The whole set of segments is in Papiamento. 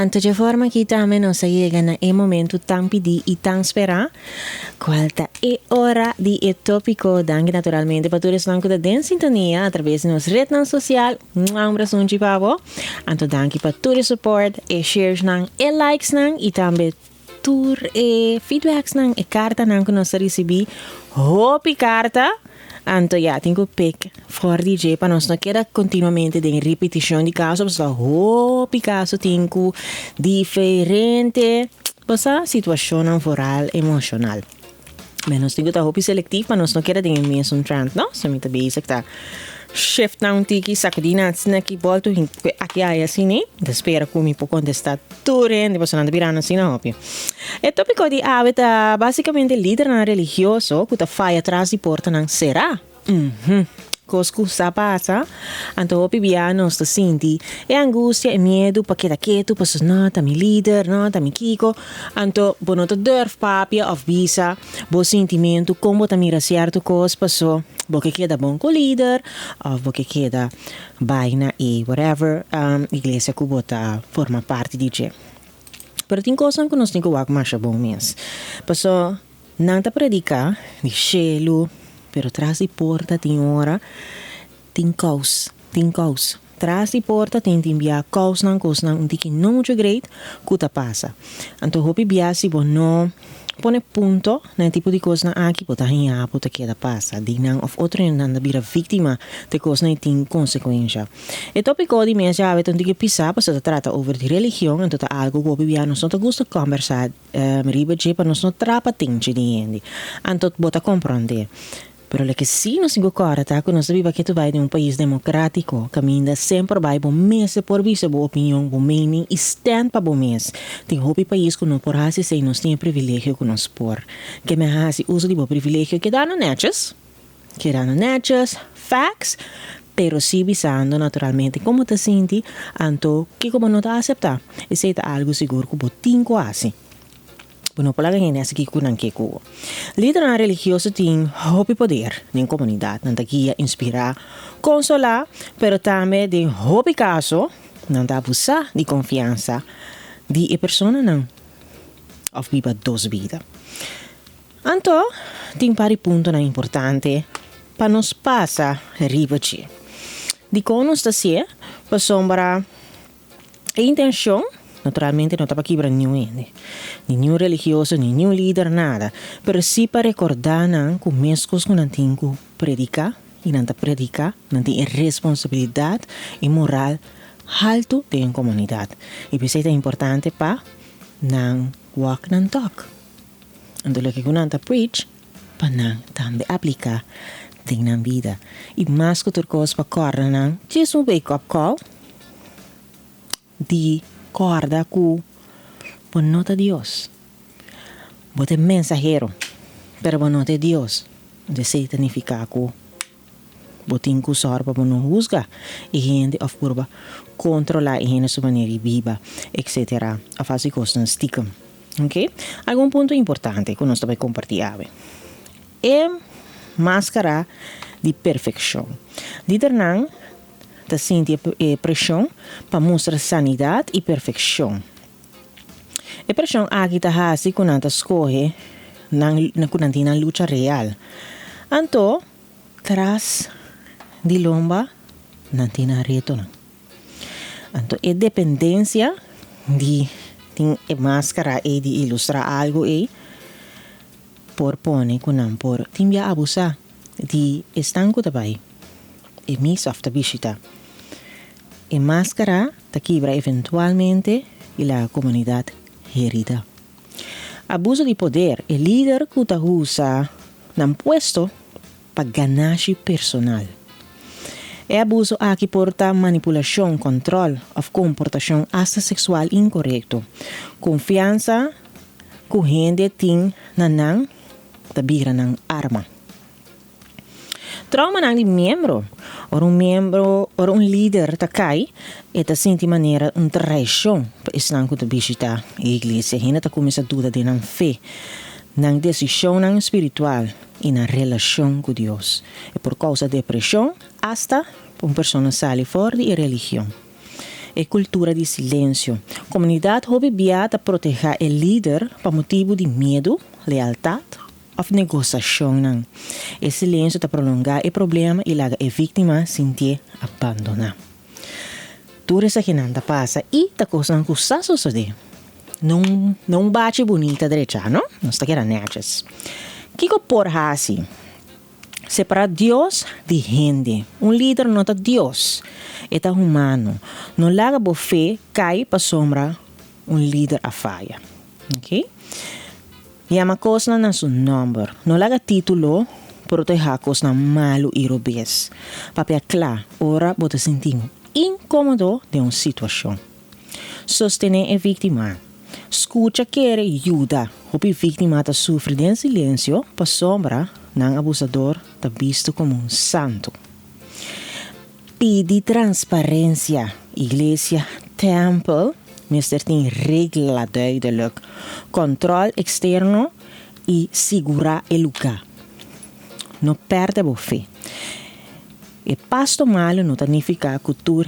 Anto dje forma aki tambe nos a yega na e momento tan pidi y tan spera, cual ta e ora di e topico. Danki naturalmente pa tur esnan cu ta den sintonia a traves di nos rednan social. Mua un brasunchi pa bo. Anto danki pa tur e support, e sharesnan, e likesnan y tambe tur e feedbacksnan, e kartanan ku nos a risibí. Hopi karta! Anto ya, tin ku pick for di dje pa nos no keda kontinuamente den ripitishon di kaso, pasobra hopi kaso tin ku diferente, bo sa, situashonnan vooral emoshonal. Men nos tin ku ta hopi selektief pa nos no keda den e mesun trend, no? So mi ta bezig ta shift nan un tiki, sakudí nan asina aki, bòltu aki aya asina, mi ta spera ku mi por kontestá tur hende pasobra nan ta birando asina hopi. E tópiko di awe ta básikamente lidernan religioso ku ta faya tras di portanan será. Uhmm. Kos ku sa pasa, anto hopi bia nos ta sinti e angustia, e miedu pa keda ketu pasobra no ta mi lider, no ta mi kiko. Anto bo no ta durf papia òf bisa bo sintimentu kon bo ta mira sierto kos paso bo ke keda bon ku lider òf bo ke keda bai na e whatever iglesia ku bo ta forma parti di dje. Pero tin kosnan ku nos tin ku wak masha bon mes. Paso. Nan ta prediká di shelu, pero tras di porta tin ora tin kous, tin kous. Tras di porta tin tin bia kousnan, kosnan un tiki no muchu great ku ta pasa. Anto hopi bia si bo no pone punto na e tipo di kosnan aki bo ta haña bo ta keda pasa di nan òf otro hendenan ta bira víktima di e kosnan i tin konsekuensha. E tópiko di mes djawe ta un tiki pisá pasobra ta trata over di religion anto ta algu ku hopi bia nos no ta gusta kòmbersá Riba dje pa nos no trapa tenchi di hende. Anto bo ta komprondé. Pero loke sí nos tin ku kòrda ta ku nos ta biba ketu bai den un pais demokratiko kaminda semper bai bo mester por bisa bo opinion, bo mening i stand pa bo mes. Tin hopi pais ku no por hasi esei, nos tin e privilegio ku nos por. Ke men hasi uso di bo privilegio kedando nètjes. Kedando nètjes, facts, pero sí bisando naturalmente kon bo ta sinti, anto kiko bo no ta aseptá. Esei ta algu sigur ku bo tin ku hasi. Bo no por laga hende hasi kiko ku nan ke ku bo. Lidernan religioso tin hopi poder den komunidat. Nan ta guia, inspirá, konsolá, pero tambe den hopi kaso nan ta abusá di konfiansa di e personanan òf biba dos bida. Anto, tin par di puntonan importante pa nos pasa riba dje. Dikon nos ta hasié? Pasobra e intenshon, naturalmente, no ta pa kibra niun hende, ni niun religioso, ni niun lider, nada, pero sí pa rekordá nan ku meskos ku nan tin ku prediká, i nan ta prediká, nan tin e responsabilidat i moral haltu den komunidat. I p'esei ta importante pa nan wòk nan tòk. Anto loke ku nan ta preach pa nan tambe apliká den nan bida. I mas ku tur kos pa kòrda nan djis un wake up call di kòrda ku bo no ta Dios. Bo ta e mensahero, pero bo no ta e Dios. Anto esei ta nifiká ku Bo tin ku sòru pa bo no husga e hende òf purba kontrolá e hende su manera di biba, etsetera, òf hasi kosnan stikem. Oke? Algun punto importante ku nos ta bai kompartí awe. E máskara di perfekshon. Lidernan ta sinti e preshon pa mustra sanidat i perfekshon. E preshon aki ta hasi ku nan ta skohe nan ku nan tin nan lucha real. Anto, tras di lomba nan tin nan retonan. Anto e dependensia di tin e maskara ei di ilustrá algu ei por pone ku nan por tin bia abusá di esnan ku ta bai e misa òf ta bishitá. E maskara ta kibra eventualmente i laga komunidat herida. Abuso di poder, e lider ku ta usa nan puesto pa ganashi personal. E abuso aki por ta manipulashon, kòntròl òf komportashon asta seksual inkorekto. Konfiansa ku hende tin na nan ta bira nan arma. Traumanan di miembro. Ora un miembro, ora un lider ta kai, e ta sinti manera un traishon pa esnan ku ta bishitá e iglesia. Hende ta kuminsá duda den nan fe, nan desishonnan spiritual i nan relashon ku Dios. E por kousa depreshon, asta pa un persona sali for di e religion. E kultura di silensio. Komunidat hopi bia ta protehá e lider pa motibu di miedu, lealtat òf negosashonnan. E silensio ta prolongá e problema i laga e víktima sintié abandoná. Tur esakinan ta pasa i ta kosnan ku sa sosodé. No un bachi bunita drechá, no? Nos ta keda nètjes. Kiko por hasi? Separá Dios di hende. Un lider no ta Dios, e ta humano. No laga bo fe kai pasobra un lider a faya. Ok. Yama kosnan na su nòmber. No laga título protehá kosnan malu i robes. Papia kla ora bo ta sinti inkómodo den un situashon. Sostené e víktima. Skucha kere yuda. Hopi víktima ta sufri den silensio pasobra nan abusador ta bisto komo un santu. Pidi transparensia. Iglesia, tèmpel mester tin regla duidelik, kòntròl eksterno i sigurá e lugá. No pèrdè bo fe. E pasto malu no ta nifiká ku tur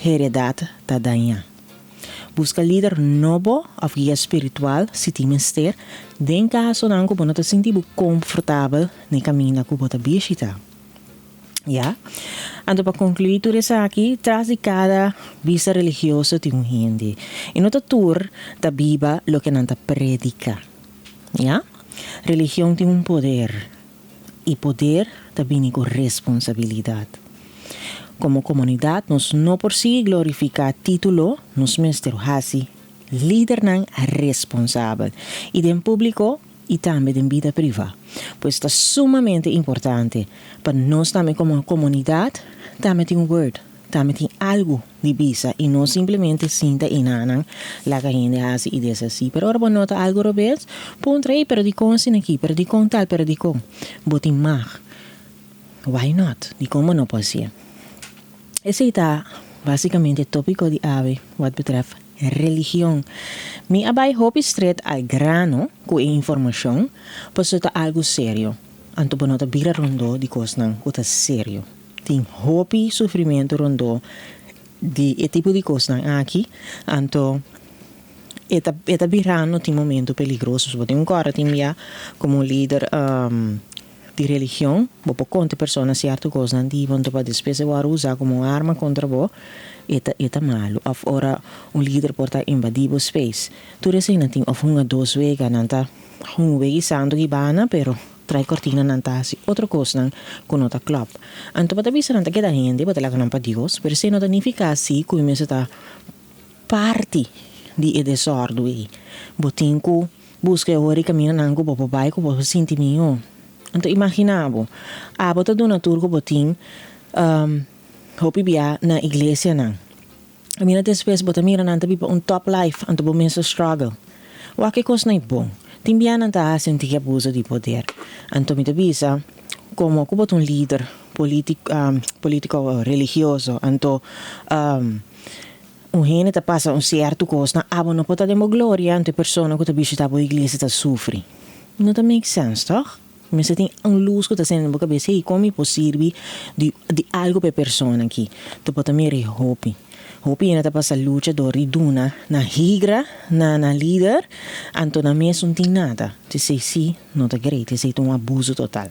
heredat ta dañá. Buska lider nobo òf guia spiritual si tin mester den kasonan ku bo no ta sinti bo komfortabel na e kaminda ku bo ta bishita. Ya. Anto pa konkluí tur esaki, tras di kada bista religioso tin un hende. I no ta tur ta biba loke nan ta prediká. Ya. Religion tin un poder. I poder ta bini ku responsabilidat. Komo komunidat nos no por sigui glorifiká título, nos mester hasi lidernan responsabel i den públiko i tambe den bida privá. Pues ta sumamente importante pa nos tambe komo komunidat tambe tin un word. Tambe tin algu di bisa i no simplemente sinta i nanan laga hende hasi i deshasí. Pero ora bo nota algu robes, puntra, Ey, pero dikon asina aki? Pero dikon tal? Pero dikon? Bo tin mag. Why not? Dikon bo no por hasié? Esei ta basikamente e topiko di awe wat betrèf religion. Mi a bai hopi stret al grano ku e informashon pasobra ta algu serio. Anto bo no ta bira rondó di kosnan ku ta serio. Tin hopi sufrimentu rondó di e tipo di kosnan aki, anto e ta e ta birando tin momentu peligroso. So bo tin un kòrda tin bia komo un lider di religion, bo por konta e persona sierto kosnan di bo, anto pa despues e wòrdu usá komo un arma kontra bo, e ta e ta malu. Òf ora un lider por ta invadí bo space. Tur eseinan tin òf hunga dos wega, nan ta hunga wega i santu gibana, pero. Trai kortina nan ta hasi otro kosnan ku no ta klòp. Anto bo ta bisa nan ta keda hende, bo ta laga nan pa Dios, pero esei no ta nifiká si ku mi mester ta parti di e desòrdu ei. Bo tin ku buska e ora i kamindanan ku bo por bai ku bo por sinti mihó. Anto imaginá bo, abo ta duna tur ku bo tin hopi bia na iglesianan. Mira despues bo ta mira nan ta biba un top life anto bo mes ta struggle. Wak e kosnan e bon. Tin bia nan ta hasi un tiki abuso di poder. Anto mi ta bisa komo ku bo ta un lider politico o religioso anto un hende ta pasa un sierto kosnan abo no por ta den bo gloria anto e persona ku ta bishita bo iglesia ta sufri. No ta make sense toch? Mester tin un lus ku ta sende den bo kabes, hey, kon mi por sirbi di di algu pa e persona aki? Tu por ta mira e hopi. Hopi hende ta pasa lucha dor di duna na higra na nan lider, anto nan mes no tin nada. Esei sí no ta great, esei ta un abuso total.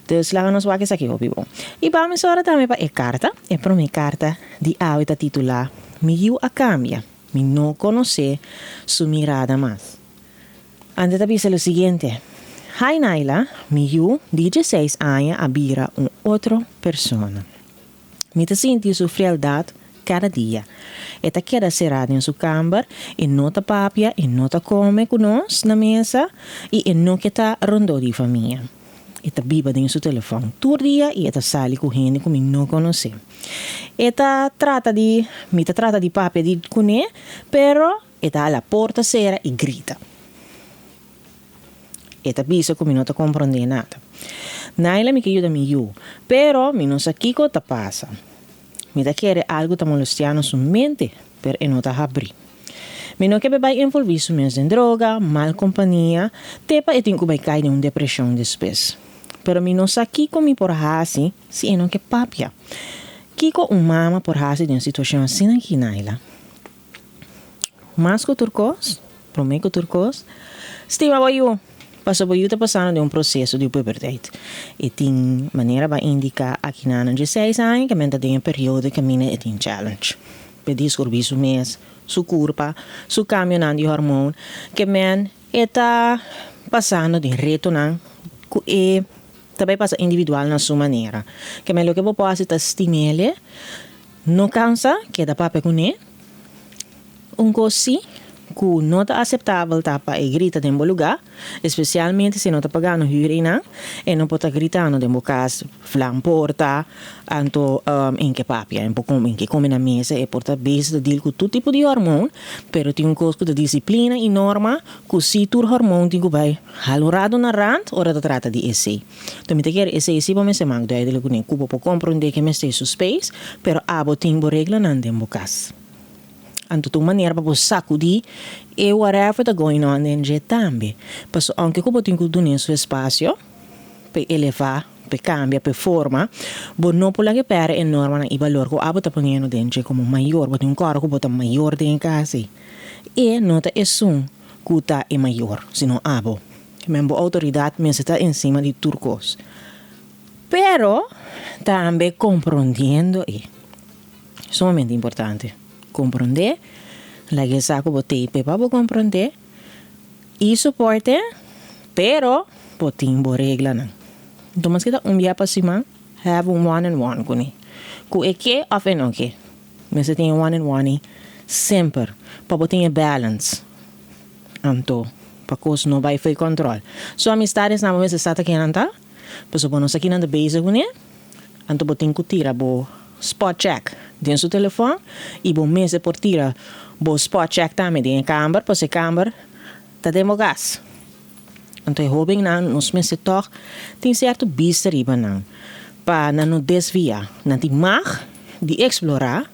Dus laga nos wak esaki hopi bon. I ba mesora tambe pa e karta. E promé karta di awe ta titulá Mi yu a kambia, mi no konosé su mirada mas. Ante ta bisa lo siguiente, Hi Naila, mi yu di dieseis aña a bira un otro persona. Mi ta sinti su frialdad cada dia. E ta keda será den su kamber, e no ta papia, e no ta come cu nos na mesa y e no ke ta rondó di famia. E ta biba den su telefon tur dia y e ta sali cu hende cu mi no conoce. E ta trata di, mi ta trata di papia di cune, pero E ta hala porta sera i grita. E ta bisa ku mi no ta komprondé nada. Naila mi ke yuda mi yu, pero mi no sa kiko ta pasa. Mi ta kere algu ta molestiá na su mente, pero e no ta habrí. Mi no ke p'e bai envolví su mes den droga, mal kompania, te pa e tin ku bai kai den un depreshon despues. Pero mi no sa kiko mi por hasi si e no ke papia. Kiko un mama por hasi den un situashon asina aki, Naila? Mas ku tur kos, promé ku tur kos, stima bo yu. Pasobra bo yu ta pasando den un proseso di puberteit. E tin manera bo a indiká akinan 16 aña ku men ta den e periodo kaminda e tin challenge. Pa diskurbí su mes, su kurpa, su kambionan di hormon, ke men e ta pasando den retonan ku e ta bai pasa individual na su manera. Ke men loke bo por hasi ta stim'é, no kansa, keda papia kuné. Un kos sí ku no ta aseptabel ta pa e grita den bo lugá, espesialmente si no ta pagando hür einan, e no por ta gritando den bo kas, flan porta, anto en ke papia, en por kome, en ke kome na mesa, e por ta bezig ta deal ku tur tipo di hormon, pero tin un kos ku ta disiplina i norma ku sí tur hormon tin ku bai hala un ratu na rand ora ta trata di esei. Enton mi ta kere esei sí bo mester mak duidelijk kuné ku bo por komprondé ke mester su space, pero abo tin bo reglanan den bo kas. Anto ta un manera pa bo sakudí e whatever ta going on den dje tambe. Pasobra aunke ku bo tin ku dun'é su espasio pa e elevá, pa e kambia, pa e forma, bo no por laga e pèrdè e normanan i balor ku abo ta poniendo den dje komo mayor. Bo tin un kòrda ku bo ta mayor den e kas ei. E no ta esun ku ta e mayor, sino abo. Men bo outoridat mester ta ensima di tur kos. Pero tambe komprondiendo e. Sumamente importante. Komprondé, laga e sa ku bo tei p'e pa bo komprondé i soport'é, pero bo tin bo reglanan. Enton maske ta un bia pa siman, have un one and one kuné. Ku e ke òf e no ke. Mester tin e one and one ei semper pa bo tin e balance. Anto pa kos no bai fo'i kòntròl. So amistad esnan bo mester sa ta kinan ta, pasobra bo no sa kinan ta bezig kuné. Anto bo tin ku tira bo spot check den su telefòn i bo mester por tira bo spot check tambe den e kamber pasobra e kamber ta den bo kas. Anto e hóbennan nos mester tòg tin sierto bista riba nan pa nan no desviá. Nan tin mag di eksplorá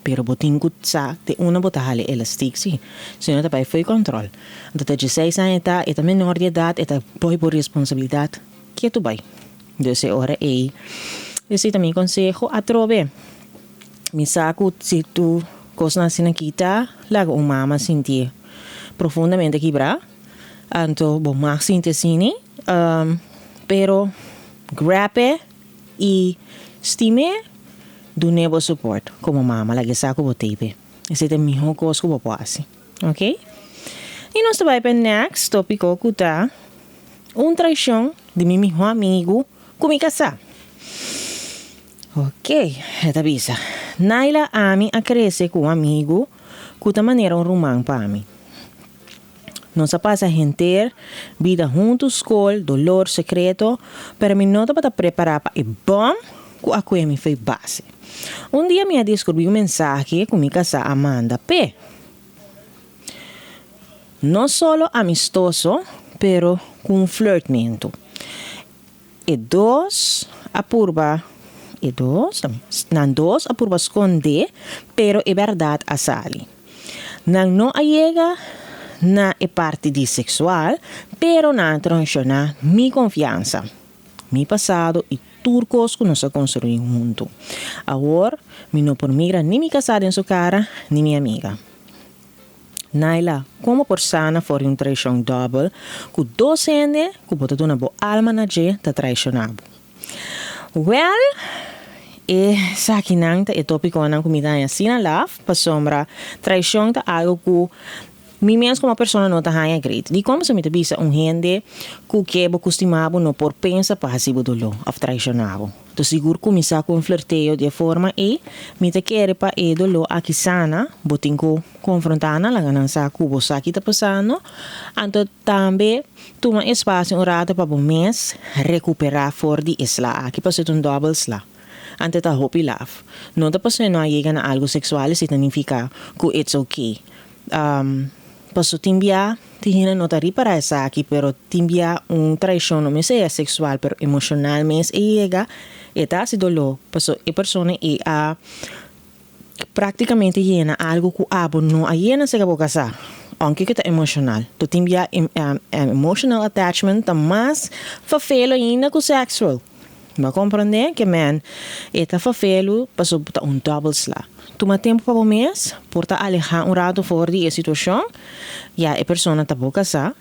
pero bo tin ku sa te unda bo ta hala e elastik si, si no ta bai fo'i kòntròl. Anto ta dieseis aña e ta, e ta menor di edat, e ta poi bo responsabilidat ketu bai. Dus e ora ei, esei ta mi konseho atrobe. Mi sa ku si tur kosnan asina kita, laga un mama sintié profundamente kibrá. Anto bo mag sinti asini, pero grab e i stim'é, dun'é bo support komo mama, laga e sa ku bo t'ei p'e. Esei ta e mihó kos ku bo por hasi. Ok. I nos ta bai pa e next tópiko ku ta Un traishon di mi mihó amigu ku mi kasá. Ok, e ta bisa, Naila, ami a krese ku un amigu ku ta manera un ruman pa mi. Nos a pasa henter bida huntu, skol, dolor, sekreto, pero mi no tabata prepará pa e bòm ku a kue mi fo'i base. Un dia mi a diskurbí un mensahe ku mi kasá a manda p'e. No solo amistoso, pero ku un flirtmentu. E dos a purba e dos nan dos a purba skondé, pero e bèrdat a sali. Nan no a yega na e parti di seksual, pero nan a transhoná mi konfiansa, mi pasado i tur kos ku nos a konstruí huntu. Awor mi no por mira ni mi kasá den su kara, ni mi amiga. Naila, Kon bo por sana for di un traishon dòbel ku dos hende ku bo ta duna bo alma na dje ta traishoná bo? Wèl, esakinan ta e tópikonan ku mi ta haña asina laf, pasobra traishon ta algu ku mi mes komo persona no ta haña great. Dikon? Pasobra mi ta bisa un hende ku ke bo ku stima bo no por pensa pa hasi bo doló òf traishoná bo. Ta sigur kuminsá ku un flirteo di e forma ei, mi ta kere pa e doló aki sana, bo tin ku konfrontá nan, laga nan sa ku bo sa ki ta pasando, anto tambe tuma espasio un rato pa bo mes rekuperá for di e sla aki, pasobra ta un dòbel sla, anto ta hopi laf. No ta pasobra no a yega na algu seksual esei ta nifiká ku it's okay. Paso tin bia tin hende no ta ripará esaki pero tin bia un traishon no mester sea seksual pero emoshonal mes e yega e ta hasi doló paso e persona ei a praktikamente yena algu ku abo no a yena serka bo kasá ounke ku ta emoshonal to tin bia emotional attachment ta mas fafel ainda ku sexual. Bo a komprondé? Ke men e ta fafelu pasobra bo ta un dòbel sla. Tuma tempu pa bo mes por ta alehá un ratu for di e situashon. Ya e persona ta bo kasá.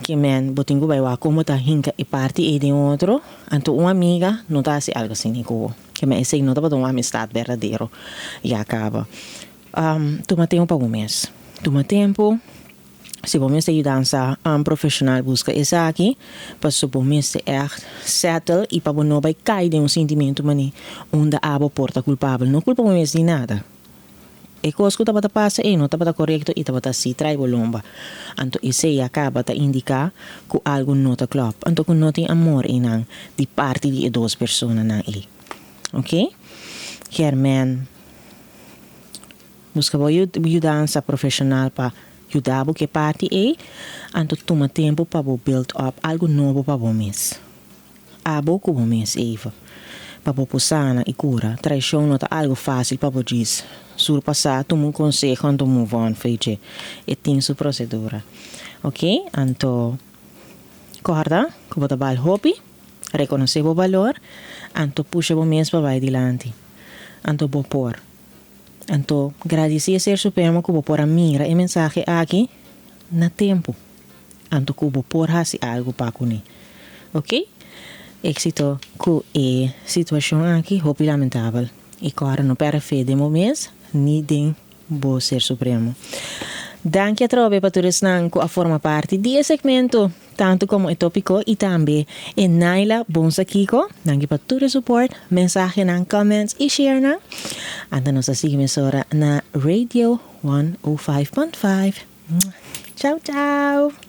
Ke men bo tin ku bai wak kon bo ta hinka e parti ei den otro. Anto un amiga no ta hasi algu asina ku bo. Ke men esei no tabata un amistat berdadero. Ya kaba. Tuma tempu pa bo mes. Tuma tempu. Si bo mester yudansa profeshonal buska esaki paso bo mester ègt settle i pa bo no bai kai den un sintimentu manera unda abo por ta kulpabel. No kulpa bo mes di nada. E kos ku tabata pasa ei no tabata korekto i tabata si trai bo lomba. Anto esei a kaba ta indiká ku algu no ta klòp. Anto ku no tin amor einan di parti di e dos personanan ei. Oke? Germen. Buska bo yudansa profeshonal pa yuda bo ku e parti ei, anto tuma tempu pa bo build up algu nobo pa bo mes. Abo ku bo mes even. Pa bo por sana i kura. Traishon no ta algu fásil pa bo djis surpasá, tuma un konseho anto move on for dje. E tin su prosedura. Ok, anto kòrda ku bo ta bal hopi, rekonosé bo balor, anto pusha bo mes pa bai dilanti. Anto bo por. Anto, gradisí e Ser Supremo ku bo por a mira e mensahe aki na tempu. Anto ku bo por hasi algu pa kuné. Ok? Éksito ku e situashon aki hopi lamentabel. I kòrda no pèrdè fe den bo mes ni den bo Ser Supremo. Danki atrobe pa tur esnan ku a forma parti di e segmento. Tantu komo e topiko i tambe e Naila bon sa kiko. Danki pa tur e support, mensahenan, comments i sharenan. Anta nos ta sigui mesora na Radio 105.5. Ciao ciao!